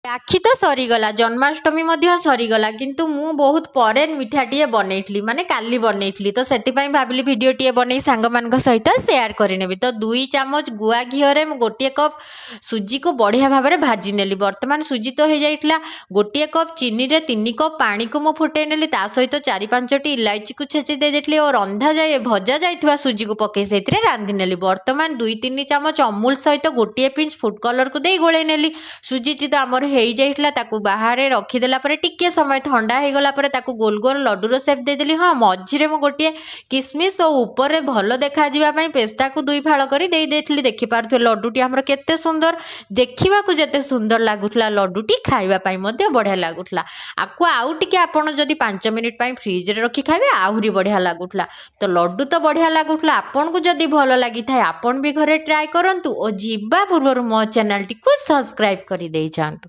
ରାକ୍ଷୀ ତ ସରିଗଲା, ଜନ୍ମାଷ୍ଟମୀ ମଧ୍ୟ ସରିଗଲା, କିନ୍ତୁ ମୁଁ ବହୁତ ପରେ ମିଠାଟିଏ ବନେଇଥିଲି, ମାନେ କାଲି ବନେଇଥିଲି। ତ ସେଥିପାଇଁ ଭାବିଲି ଭିଡ଼ିଓଟିଏ ବନେଇ ସାଙ୍ଗମାନଙ୍କ ସହିତ ସେୟାର କରିନେବି। ତ 2 ଚାମଚ ଗୁଆ ଘିଅରେ ମୁଁ 1 କପ୍ ସୁଜିକୁ ବଢ଼ିଆ ଭାବରେ ଭାଜି ନେଲି। ବର୍ତ୍ତମାନ ସୁଜି ତ ହେଇଯାଇଥିଲା। 1 କପ୍ ଚିନିରେ 3 କପ୍ ପାଣିକୁ ମୁଁ ଫୁଟେଇ ନେଲି। ତା ସହିତ 4 5ଟି ଇଲାଇଚିକୁ ଛେଚି ଦେଇ ଦେଇଥିଲି ଓ ରନ୍ଧା ଯାଇ ଭଜା ଯାଇଥିବା ସୁଜିକୁ ପକେଇ ସେଇଥିରେ ରାନ୍ଧି ନେଲି। ବର୍ତ୍ତମାନ 2 3 ଚାମଚ ଅମୁଲ ସହିତ 1 ପିଞ୍ଚ ଫୁଡ଼୍ କଲର୍କୁ ଦେଇ ଗୋଳେଇ ନେଲି। ସୁଜିଟି ତ ଆମର ହେଇଯାଇଥିଲା। ତାକୁ ବାହାରେ ରଖିଦେଲା ପରେ ଟିକିଏ ସମୟ ଥଣ୍ଡା ହେଇଗଲା ପରେ ତାକୁ ଗୋଲ ଗୋଲ ଲଡୁର ସେପ୍ ଦେଇଦେଲି। ହଁ, ମଝିରେ ମୁଁ ଗୋଟିଏ କିସମିସ୍ ଓ ଉପରେ ଭଲ ଦେଖାଯିବା ପାଇଁ ପେସ୍ତାକୁ 2 ଫାଳ କରି ଦେଇ ଦେଇଥିଲି। ଦେଖିପାରୁଥିବେ ଲଡୁଟି ଆମର କେତେ ସୁନ୍ଦର ଦେଖିବାକୁ। ଯେତେ ସୁନ୍ଦର ଲାଗୁଥିଲା ଲଡୁଟି, ଖାଇବା ପାଇଁ ମଧ୍ୟ ବଢ଼ିଆ ଲାଗୁଥିଲା। ଆକୁ ଆଉ ଟିକେ ଆପଣ ଯଦି 5 ମିନିଟ୍ ପାଇଁ ଫ୍ରିଜରେ ରଖି ଖାଇବେ, ଆହୁରି ବଢ଼ିଆ ଲାଗୁଥିଲା। ତ ଲଡୁ ତ ବଢ଼ିଆ ଲାଗୁଥିଲା। ଆପଣଙ୍କୁ ଯଦି ଭଲ ଲାଗିଥାଏ, ଆପଣ ବି ଘରେ ଟ୍ରାଏ କରନ୍ତୁ ଓ ଯିବା ପୂର୍ବରୁ ମୋ ଚ୍ୟାନେଲଟିକୁ ସବସ୍କ୍ରାଇବ୍ କରିଦେଇଯାଆନ୍ତୁ।